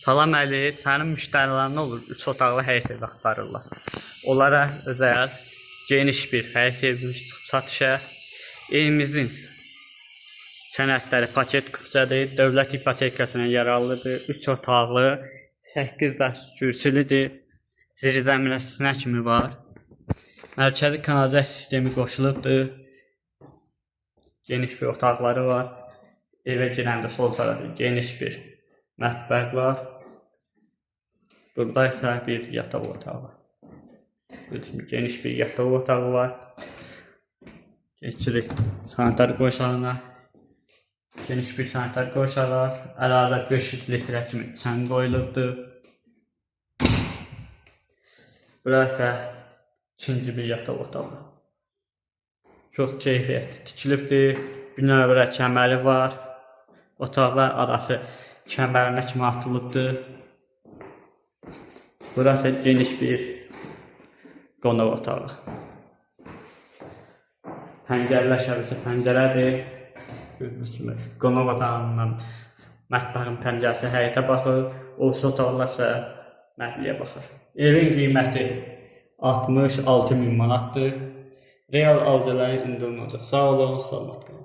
Salam Əli, sənin müştərilərin olur, 3 otaqlı həyət evi axtarırlar. Onlara özəl geniş bir həyət evimiz çıxıb satışa. Evimizin sənədləri paket kupçadır, dövlət ipotekasına yararlıdır, 3 otaqlı, 8 daş kürsülüdür, zirzəmisinə kimi var. Mərkəzi kanalizasiya sistemi qoşulubdur. Geniş bir otaqları var. Evə girəndə sol tərəfdə geniş bir mətbəx var. Burada isə bir yataq otağı. Geniş bir yataq otağı var. Keçirik sanitar qovşağına. Geniş bir sanitar qovşağı var. Əlavə 500 litrə kimi çən qoyulubdur. Burası isə ikinci bir yataq otağı. Çox keyfiyyətli tikilibdir. Binövrə kəməri var. Otaqlar arası kəmərinə kimi atılıbdır. Burası geniş bir qonaq otağı. Pəncərələr şəbəkə pəncərədir. Gördüyünüz kimi qonaq otağından mətbəxin pəncərəsi həyətə baxır. O birisi otaqlar isə məhəlləyə baxır. Evin qiyməti 66 min manatdır. Real alıcıların endirimi olacaq. Sağ olun, salamat qalın.